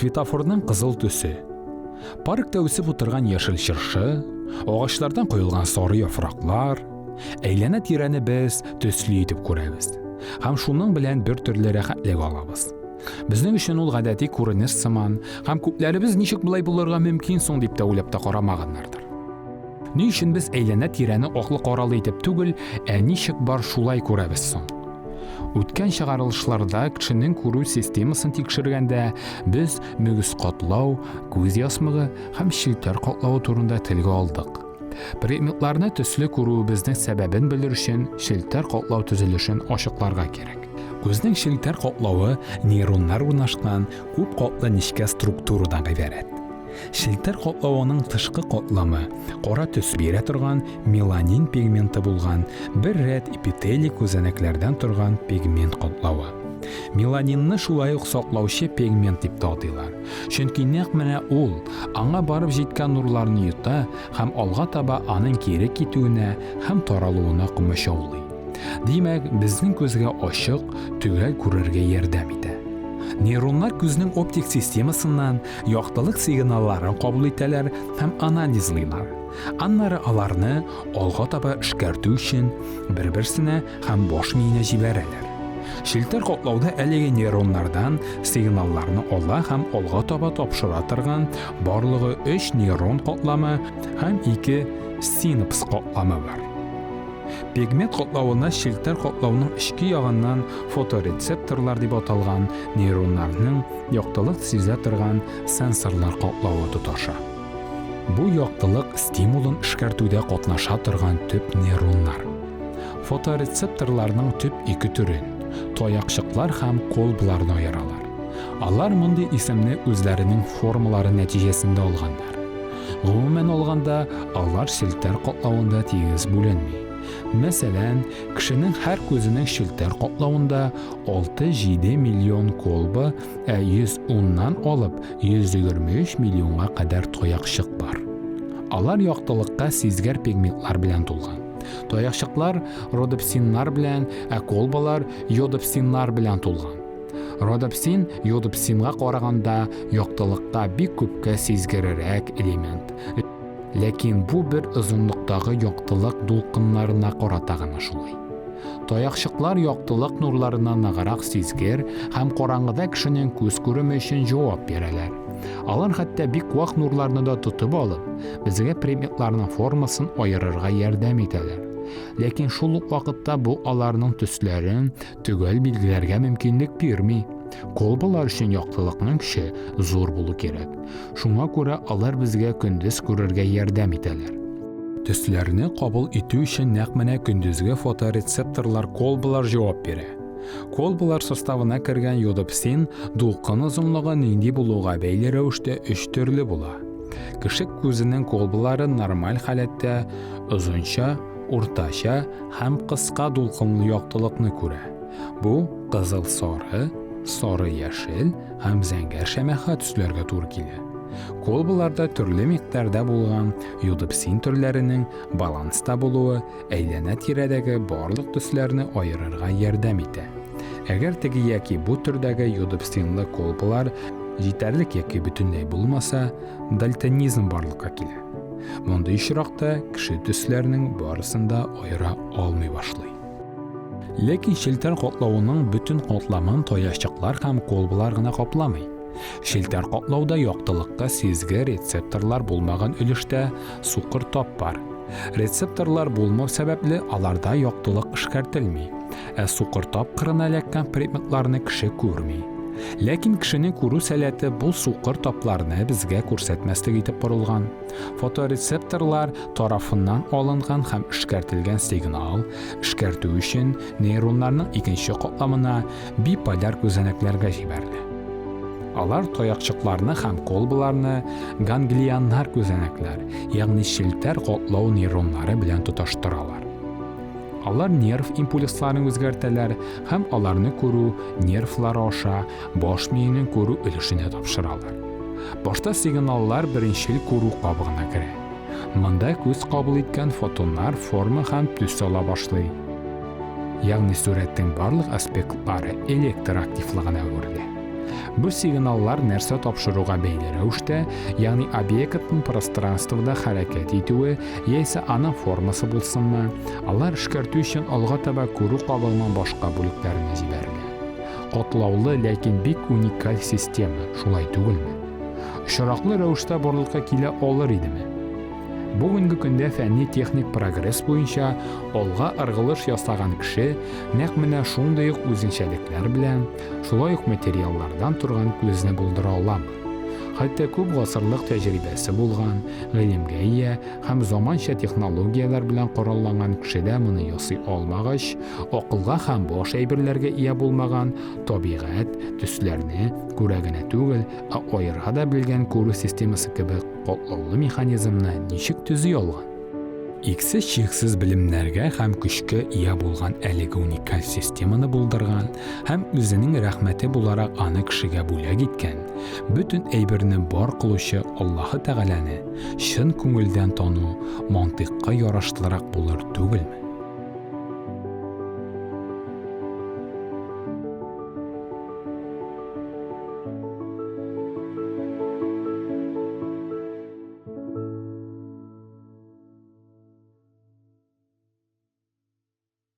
Светофорның кызыл төсе. Паркта үсеп утырган яшел чыршы, агачлардан коелган сары яфраклар, әйләнә-тирәне без төсле итеп күрәбез. Һәм шуның белән бер төрле рәхәтлек алабыз. Безнең өчен ул гадәти күренеш сыман, һәм күпләребез ничек болай булырга мөмкин соң дип тә уйлап та карамаганнардыр. Ни өчен без әйләнә-тирәне аклы-каралы итеп түгел, ә ничек бар шулай күрәбез соң? Үткән чыгарылышларда кешенең күрү системасын тикшергәндә без мөгез катлау, күз ясмыгы һәм челтәр катлавы турында телгә алдык. Предметларны төсле күрүебезнең сәбәбен белер өчен челтәр катлау төзелешен ачыкларга кирәк. Күзнең челтәр катлавы нейроннар урнашкан күп катлы нечкә структурадан гыйбарәт. Челтәр катлавының тышкы катламы кара төс бирә торган меланин пигменты булган бер рәт эпителий күзәнәкләрдән торган пигмент катлавы. Меланинны шулай ук саклаучы пигмент дип тә атыйлар. Чөнки нәкъ менә ул аңа барып җиткән нурларны йота һәм алга таба аның кире китүенә һәм таралуына комачаулый. Димәк, безнең күзгә ачык, төгәл күрергә ярдәм итә. Нейроннар күзнең оптик системасыннан яктылык сигналларын кабул итәләр һәм анализлыйлар. Аннары аларны алга таба эшкәртү өчен бер-берсенә һәм баш миенә җибәрәләр. Челтәр катлауда әлеге нейроннардан сигналларны ала һәм алга таба тапшыра торган барлыгы 3 нейрон катламы һәм 2 синапс катламы бар. Пигмент катлавына челтәр катлауның эчке ягыннан фоторецепторлар дип аталган нейроннарның яктылык сизә торган сенсорлар катлавы тоташа. Бу яктылык стимулын эшкәртүдә катнаша торган төп нейроннар. Фоторецепторларның төп ике төрен, таякчыклар һәм колбаларны аералар. Алар мондый исемне үзләренең формалары нәтиҗәсендә алганнар. Гомумән алганда, алар челтәр катлавында тигез бүленми. Мәсәлән, кешенең һәр күзенең челтәр катлавында 6-7 миллион колба, ә 110-нан алып 123 миллионга кадәр таякчык бар. Алар яктылыкка сизгер пигментлар белән тулган. Таякчыклар родопсиннар белән, ә колбалар йодопсиннар белән тулган. Родопсин йодопсинга караганда яктылыкка бик күпкә сизгеррәк элемент. Ләкин бу бер озынлыктагы яктылык дулкыннарына карата гына шулай. Таякчыклар яктылык нурларына ныграк сизгер һәм караңгыда кешенең күз күреме өчен җавап бирәләр. Алар хәтта бик вак нурларны да тотып алып, безгә предметларның формасын аерырга ярдәм итәләр. Ләкин шул ук вакытта бу аларның төсләрен төгәл билгеләргә мөмкинлек бирми. Колбалар өчен яктылыкның көче зур булу кирәк. Шуңа күрә алар безгә көндез күрергә ярдәм итәләр. Төсләрне кабул итү өчен нәкъ менә көндезге фоторецепторлар колбалар җавап бирә. Колбалар составына кергән йодопсин дулкын озынлыгы нинди булуга бәйле рәвештә өч төрле була. Кеше күзенең колбалары нормаль халәттә озынча, уртача һәм кыска дулкынлы яктылыкны күрә. Бу кызыл-сары, сары-яшел һәм зәңгәр-шәмәхә төсләргә туры килә. Колбаларда төрле микъдарда булган йодопсин төрләренең баланста булуы әйләнә-тирәдәге барлык төсләрне аерырга ярдәм итә. Әгәр теге яки бу төрдәге йодопсинлы колбалар җитәрлек яки бөтенләй булмаса, дальтонизм барлыкка килә. Мондый очракта кеше төсләрнең барысын да аера алмый башлый. Ләкин челтәр катлавының бөтен катламын таячыклар һәм колбалар гына капламый. Челтәр катлауда яктылыкка сизге рецепторлар булмаган өлештә сукыр тап бар. Рецепторлар булмау сәбәпле, аларда яктылык эшкәртелми, ә сукыр тап кырына эләккән предметларны кеше күрми. Ләкин кешенең күрү сәләте бу сукыр тапларны безгә күрсәтмәслек итеп корылган. Фоторецепторлар тарафыннан алынган һәм эшкәртелгән сигнал, эшкәртү өчен нейроннарның икенче катламына биполяр күзәнәкләргә җибәрелә. Алар таякчыкларны һәм колбаларны ганглионнар күзәнәкләр, ягъни челтәр катлау нейроннары белән тоташтыралар. Алар нерв импульсларын үзгәртәләр һәм аларны күрү нервлары аша баш миенең күрү өлешенә тапшыралар. Башта сигналлар беренчел күрү кабыгына керә. Монда күз кабул иткән фотоннар форма һәм төс ала башлый. Ягъни сурәтнең барлык аспектлары электр активлыгына әверелә. Бу сигналлар нәрсә тапшыруга бәйле рәвештә, ягъни объектның пространствода хәрәкәт итүе яисә аның формасы булсынмы, алар эшкәртү өчен алга таба күрү кабыгының башка бүлекләренә җибәрелә. Катлаулы, ләкин бик уникаль система, шулай түгелме? Очраклы рәвештә барлыкка килә алыр идеме? Бүгенге көндә фәнни-техник прогресс буенча алга ыргылыш ясаган кеше нәкъ менә шундый ук үзенчәлекләр белән, шулай ук материаллардан торган күзне булдыра аламы? Хәтта күп гасырлык тәҗрибәсе булган, гыйлемгә ия һәм заманча технологияләр белән коралланган кеше дә моны ясый алмагач, акылга һәм баш әйберләргә ия булмаган табигать, төсләрне күрә генә түгел, ә аера да белгән күрү системасы кебек катлаулы механизмны ничек төзи алган? Иксез-чиксез белемнәргә һәм көчкә ия булган әлеге уникаль системаны булдырган һәм үзенең рәхмәте буларак аны кешегә бүләк иткән, бөтен әйберне бар кылучы Аллаһы Тәгаләне чын күңелдән тану мантыйкка ярашлырак булыр түгелме?